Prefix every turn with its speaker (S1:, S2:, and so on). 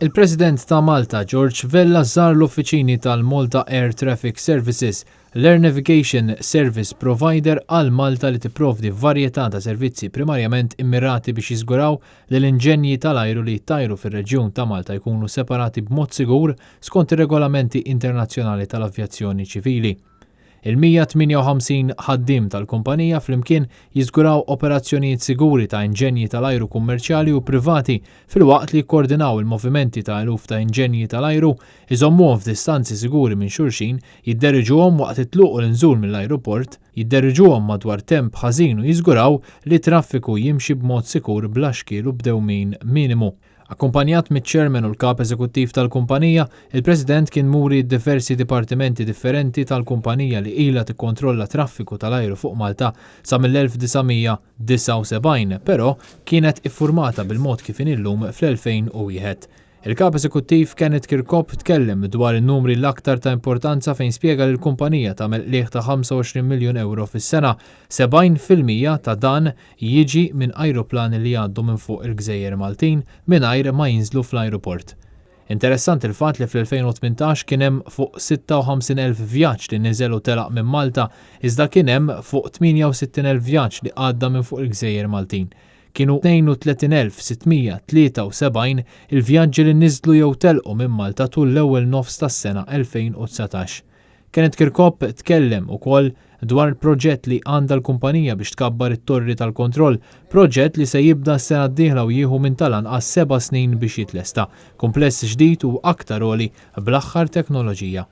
S1: Il-President ta' Malta, George Vella, żar l-uffiċini tal-Malta Air Traffic Services, l-Air Navigation Service Provider għal Malta li tipprovdi varjetà ta' servizzi primarjament immirati biex jiżguraw li l-inġenji tal-ajru li jittajru fir-reġjun ta' Malta jkunu separati b'mod sigur skont ir-regolamenti internazzjonali tal-avjazzjoni ċivili. Il-158 ħaddiem tal-kumpanija flimkien jiżguraw operazzjonijiet siguri ta' inġenji tal-ajru kummerċjali u privati filwaqt li jikkoordinaw il-movimenti ta' eluf ta' inġenji tal-ajru, iżommuhom f'distanzi siguri minn xulxin, jidderiġuhom waqt it-tluq u l-inżul mill-ajruport, jidderiġuhom madwar temp ħażin u jiżguraw li t-traffiku jimxi b'mod sikur bla xkiel u b'dewmien minimu. Akkumpanjat miċ-Chairman u l-Kap Eżekuttiv tal-kumpanija, il-President kien muri d-diversi dipartimenti differenti tal-kumpanija li ilha tikkontrolla traffiku tal-ajru fuq Malta sa mill-1979, però kienet iffurmata bil-mod kif inhi llum fl-2001. Il-Kap Eżekuttiv Kenneth Kirkop tkellem dwar in-numri l-aktar ta' importanza fejn spjega li l-kumpanija tagħmel qligħ ta' 25 miljun ewro fis-sena, 70% ta' dan jiġi minn ajruplani li jgħaddu minn fuq il-gżejjer Maltin mingħajr ma jinżlu fl-ajruport. Interessanti l-fatt li fl-2018 kien hemm fuq 56,000 vjaġġ li niżel u telaq minn Malta iżda kien hemm fuq 68,000 vjaġġ li għadda minn fuq il-gżejjer Maltin. Kienu 32,673 il-vjaġġi li niżlu jew telqu minn Malta tul l-ewwel nofs tas-sena 2019. Kenneth Kirkop tkellem ukoll dwar il-proġett li għandha l-kumpanija biex tkabbar it-torri tal-kontroll, proġett li se jibda s-sena d-dieħla u jieħu minn tal-anqas seba' snin biex jitlesta. Kumpless ġdid u aktar għoli bl-aħħar teknoloġija.